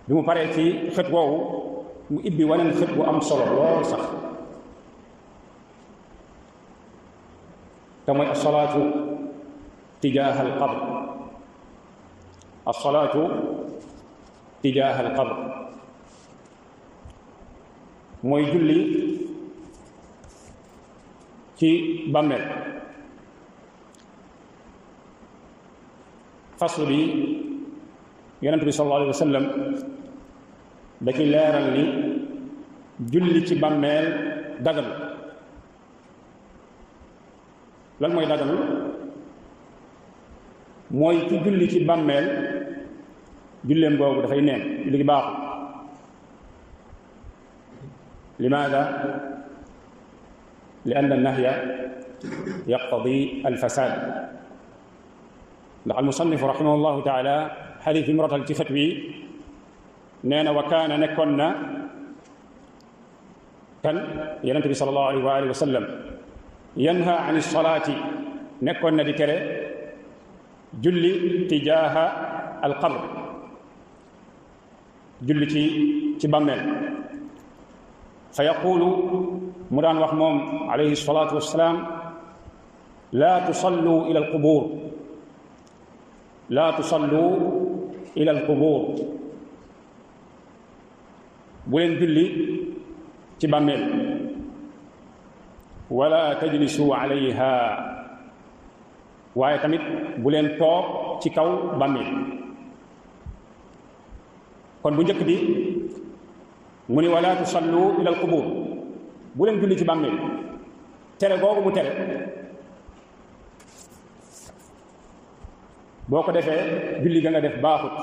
bi mu paree ci xët woowu mu ibbi waneen xët bu am solo lool sax te mooy asalaatu tijaaha al qabr asalaatu tijaaha al qabr mooy julli ci bàmmeel faslu bi yonent bi sallallahu alayhi wa sallam da ci leeral ni julli ci bàmmeel daganul lan mooy daganul mooy ci julli ci bàmmeel julleem googu dafay neen julli gi baaxul limaada li anna nahya yaqtadi alfasaad ndax almusannif rahimahullahu taala xadiis bi mu rotal ci xët wi nee na wa kaana nekkoon na kan yonent bi sallallahu alayhi wa alihi wa sallam yanha an salaati nekkoon na di tere julli tijaaha alqabr julli ci bàmmeel fa yaqulu mu daan wax moom alayhi salaatu wassalaam laa tusallu ila alqubur laa tusallu ila alqubur bu leen julli ci bàmmeel wala tajlisu alayha waaye tamit bu leen toog ci kaw bàmmeel kon bu njëkk bi mu ni wala tusallu ila alqubur bu leen julli ci bàmmeel tere googu mu tere boo ko defee julli ga nga def baaxut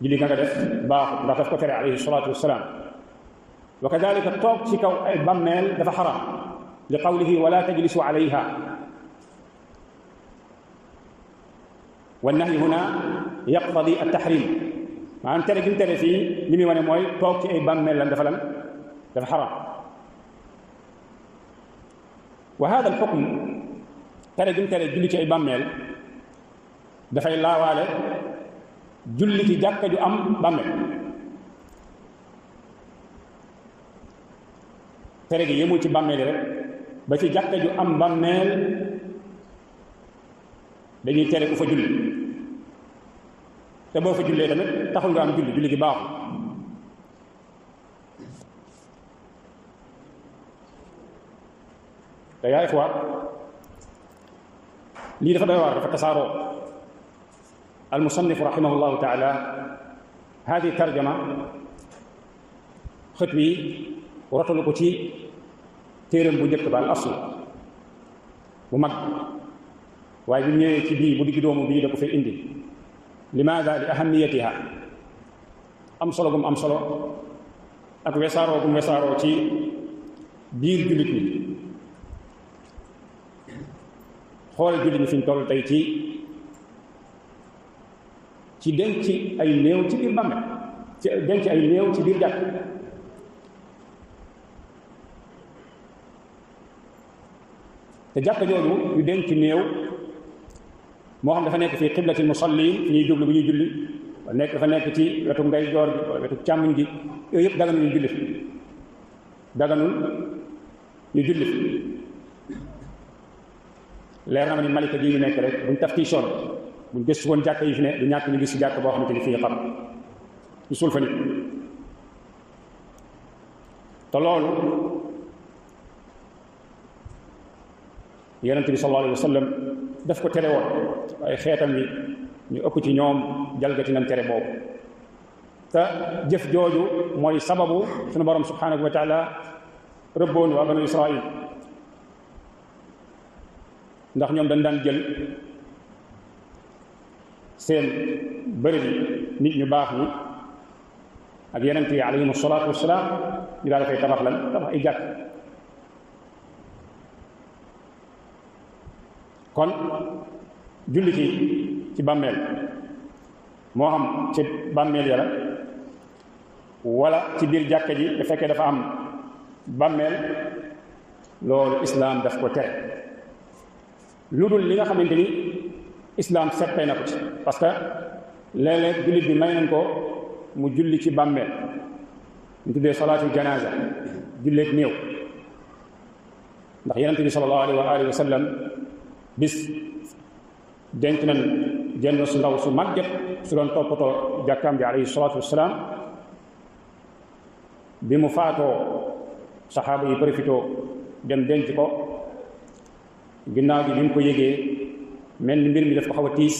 julli ga nga def baaxut ndax daf ko tere alayhi salaatu wassalaam wa kadalika toog ci kaw ay bàmmeel dafa xaram li qawlihi wala tajlisu alayha wannahyi huna yaqtadi at-tahrim maanaam tere gi mu tere fii li muy wane mooy toog ci ay bàmmeel lan dafa xaram wa hada al-hukm tere gi mu tere julli ci ay bàmmeel dafay laawaale julli ci jàkka ju am bàmmeel tere gi yemul ci bàmmeel rek ba ci jàkka ju am bàmmeel dañuy tere ku fa julli te boo fa jullee tamit taxul nga am julli gi baaxul te yaa ixwaat lii dafa doy waar dafa tasaaroo almusannif rahimahullahu taala hadi tarjama xët wi rotalu ko ci téeram bu njëkk ba al asl bu mag waaye bi ñëwee ci bii bu digg doomu bii da ko fay indi limaada li ahamiyatiha am solo gum am solo ak wesaaroo gum wesaaroo ci biir jullit ñi xoole jullit ñi fi ñu toll tey ci denc ay néew ci biir bàmmeel ci denc ay néew ci biir jàkk te jàkk jooju yu denc néew moo xam dafa nekk fii qiblati musallin fi ñuy jublu bu ñuy julli wala dafa nekk ci wetu ndeyjoor bi wala wetu càmmoñ gi yooyu yëpp daganul ñu julli fi daganul ñu julli fi leer na ma ni Malika ji ñu nekk rek buñ taftiisoon buñ gëstu woon jàkk yi fi ne du ñàkk ñu gis si jàkk boo xamante ni fii xam ñu suul fa nit te loolu yonent bi sallallahu alayhi wa sallam daf ko tere woon waaye xeetam wi ñu ëpp ci ñoom jalgati nañ tere boobu te jëf jooju mooy sababu sunu borom subhanahu wa taala rëbboon waa banu Israil ndax ñoom dañ daan jël seen bërëb yi nit ñu baax ñi ak yonent yi alayhim salaatu wassalaam ñu daal dafay tabax ay jàkk kon julli ci bàmmeel moo xam ci bàmmeel ya la wala ci biir jàkka ji da fekkee dafa am bàmmeel loolu islaam daf ko tere lu dul li nga xamante ni islaam seppee na ko ci parce que léeg-léeg jullit bi may nañ ko mu julli ci bàmmeel ñu tuddee salaatul janaza julleeg néew ndax yonent bi sallallahu alayhi wa sallam bis denc nañ jenn su ndaw su màgget su doon toppatoo jàkkaam ji alayhi salaatu wassalaam bi mu faatoo saxaaba yi profitoo dem denc ko ginnaaw bi mu ko yëgee mel ni mbir mi daf ko xaw a tiis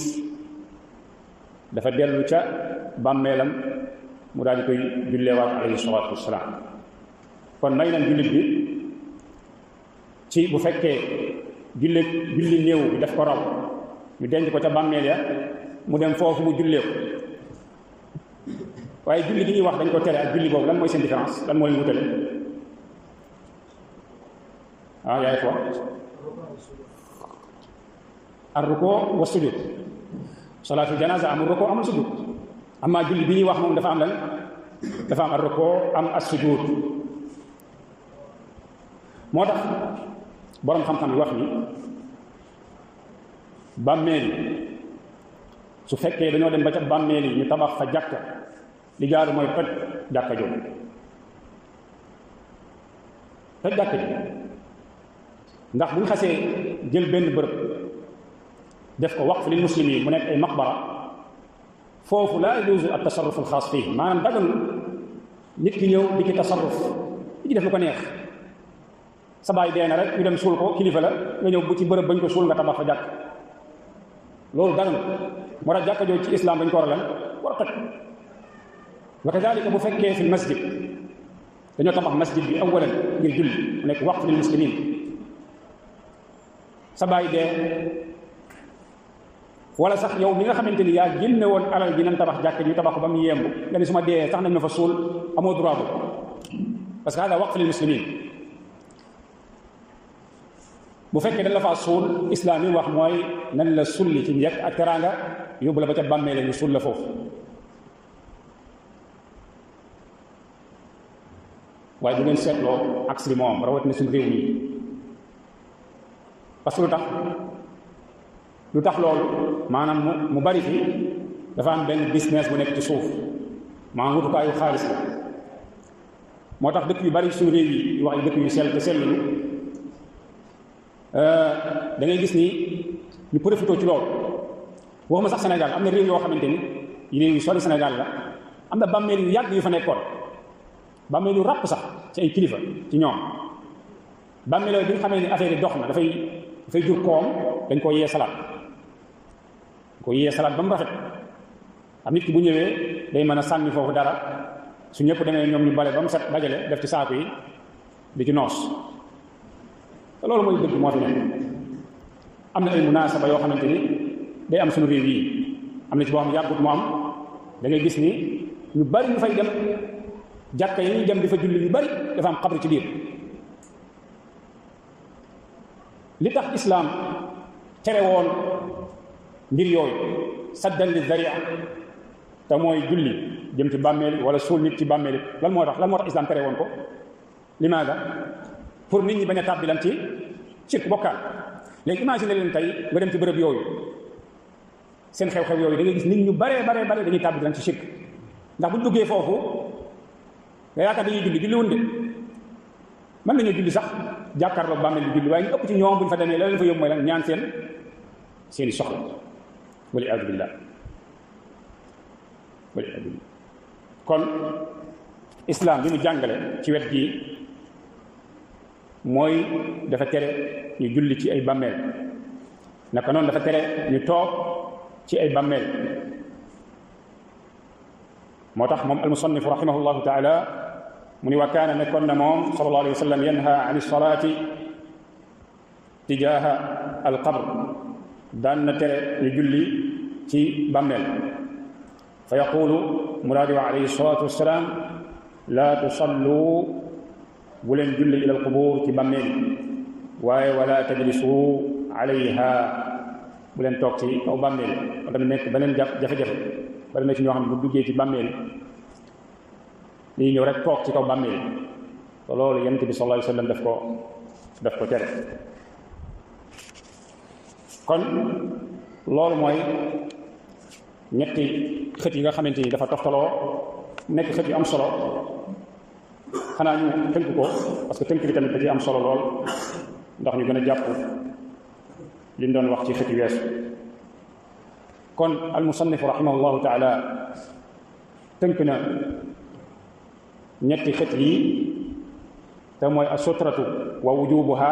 dafa dellu ca bàmmeelam mu daal di koy julleewaat alayhi salaatu wassalaam kon may nañ jullit bi ci bu fekkee julli néew bi daf ko raw ñu denc ko ca bàmmeel ya mu dem foofu mu jullee ko waaye julli gi ñuy wax dañ ko tere ak julli boobu lan mooy seen différence lan moo leen wutale yaay ko ar rukoo wa sujud salaatul janaza amul rukoo amul sujud amma julli bi ñuy wax moom dafa am lan dafa am ar rukoo am as sujud moo tax boroom xam-xam yi wax ni bàmmeel yi su fekkee dañoo dem ba ca bàmmeel yi ñu tabax fa jàkka li jaaru mooy toj jàkka jooju toj jàkka ji ndax bu ñu xasee jël benn bërëb def ko waqf lil muslimin mu nekk ay maqbara foofu laa yajuuzu at tasarruf al xaas fii maanaam daganul nit ki ñëw di ci tasarruf di ci def lu ko neex sa baay dee na rek ñu dem suul ko kilifa la nga ñëw bu ci bërëb bañ ko suul nga tabax fa jàkk loolu daganul moo tax jàkka jooju ci islam dañ ko war a lan war a toj wa kadalika bu fekkee fi masjid dañoo tabax masjid bi awalan ngir julli mu nekk waqf lil muslimin sa baay dee wala sax yow mi nga xamante ni yaa génne woon alal ji nañ tabax jàkk ñu tabax ko ba mu yemb nga ni su ma dee sax nañ ma fa suul amoo droit bu parce que hada waqf lil muslimin bu fekkee dañ la faa suul islam yi wax mooy nañ la sulli ci njëkk ak teraanga yóbbu la ba ca bàmmee ñu suul la foofu waaye bu ngeen seetloo ak si moom rawatina suñu réew mi parce que lu tax loolu maanaam mu bari fi dafa am benn business bu nekk ci suuf maanaam wutukaayu xaalis la moo tax dëkk yu bari suñu réew yi wax ay dëkk yu sell te selluñu da ngay gis ni ñu profité ci loolu waxuma sax Sénégal am na réew yoo xamante ni réew yu sori Sénégal la am na bàmmeel yu yàgg yu fa nekkoon bàmmeel yu ràpp sax ci ay kilifa ci ñoom bàmmeel yooyu bi nga xamee ni affaire yi dox na dafay jur koom dañ ko yee salaat ba mu rafet am nit ki bu ñëwee day mën a sànni foofu dara su ñëpp demee ñoom ñu bale ba mu set dajale def ci saaku yi di ci noos te loolu mooy dëgg moo fi nekk am na ay munaasaba yoo xamante ni day am suñu réew yi am na ci boo xam yàggut mu am da ngay gis ni ñu bari ñu fay dem jàkka yi ñuy dem di fa julli yu bari dafa am xabru ci biir li tax islaam tere woon mbir yooyu saddan li zaria te mooy julli jëm ci bàmmeel wala suul nit ci bàmmeel lan moo tax islaam tere woon ko limaada pour nit ñi bañ a tàbbi lan ci cirque bokkaal léegi imagine leen tey nga dem ci bërëb yooyu seen xew-xew yooyu da ngay gis nit ñu bare dañuy tàbbi lan ci cirque ndax bu ñu duggee foofu nga yaakaar dañuy julli wuñ de mën nañoo julli sax jàkkaarloo bàmmeel bi julli waaye ñu ëpp ci ñoom bu ñu fa demee la leen fa yóbbu mooy lan ñaan seeni soxla wal iyaadu billah kon islam bi mu jàngale ci wet gi mooy dafa tere ñu julli ci ay bàmmeel naka noonu dafa tere ñu toog ci ay bàmmeel moo tax moom almusannifu rahimahullahu taala mu ni wa kaana nekkoon na moom sallallahu alayhi wa sallam yanha an salaati tijaaha alqabr daan na tere ñu julli ci bàmmeel fa yaqulu mu daa di wax alayhi salaatu wassalaam laa tusallu bu leen julli ila alqubur ci bàmmeel waaye wala tajlisu alayha bu leen toog ci kaw bàmmeel kon tamit nekk beneen jafe-jafe bari na ci ñoo xam ne bu duggee ci bàmmeel lii ñëw rek toog ci kaw bàmmeel te loolu yonent bi sallallahu alayhi wa sallam daf ko tere kon loolu mooy ñetti xët yi nga xamante ni dafa toftaloo nekk xët yu am solo xanaa ñu tënk ko parce que tënk bi tamit da ci am solo lool ndax ñu gën a jàpp li ñu doon wax ci xët yu weesu. kon al musannif rahimahullahu taala tënk na ñetti xët yi te mooy asutratu wa wujubuha